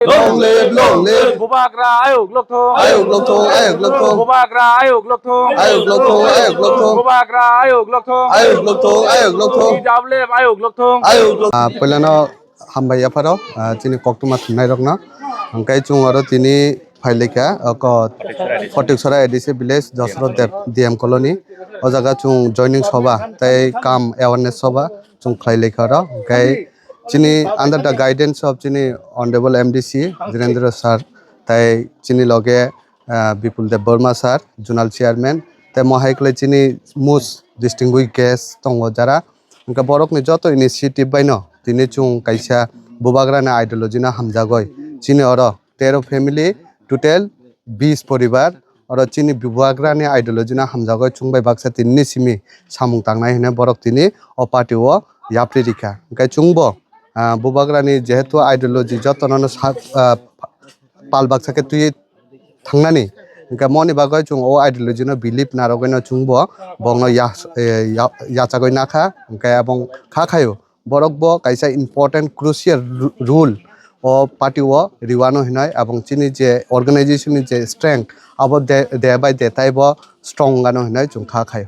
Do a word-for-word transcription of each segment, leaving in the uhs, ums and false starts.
Long live, long live. Bubagra ayuk lokthung. Ayuk lokthung, ayuk lokthung. Bubagra ayuk lokthung. Ayuk lokthung, ayuk lokthung. Bubagra ayuk lokthung. Ayuk lokthung, ayuk lokthung. T W F ayuk lokthung. Ayuk lokthung. Ah, puilano hambai yapharo, ah, chini koktwma thumnairokno. Hwnkhe chwng oro tini phailaikha, oko Photiksora A D C village, Dosroth Deb-, D M colony. O jaga chwng joining soba tei kam awareness soba chwng khlailaikha oro. Hwnkhe chini under the guidance of chini Honorable M D C Jirendra sir, tai chini loge, ah, Bipul Deb Barma sir, Zonal Chairman, tai mohai kwlai chini most distinguished guest tongo jara. Hwnkhe borokni joto initiative baino tini chwng kaisa Bubagrani ideology no hamjagoi. Chini oro tero family, total bis poribar. Oro chini Bubagrani ideology no hamjagoi chwng bai baksa tinini simi samung tangnai hwnwi borok tini o party o yapri rikha. Hwnkhe chwngbo, ah, Bubagrani jehetu ideology jotono no sa-, ah, pal baksa khe twiwi thangnani. Hwnkhe moni bagwi chwng o ideology no believe narwgwino chwngbo bongno ya-, eh, ya-, yachagwi nakha. Hwnkhe abong kha khaio. Borok bo kaisa important crucial ru-, role o party o riwano hinoi, abong chini je organization ni je strength abo de, de bai de taibo strong gano hinoi chwng kha khai.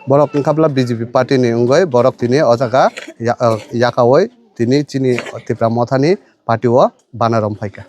Borok wngkha bwla B J P party ni wngoi borok tini o jaga ya-, yakaui tini chini Tipra Motha ni party o bana rom phaikha.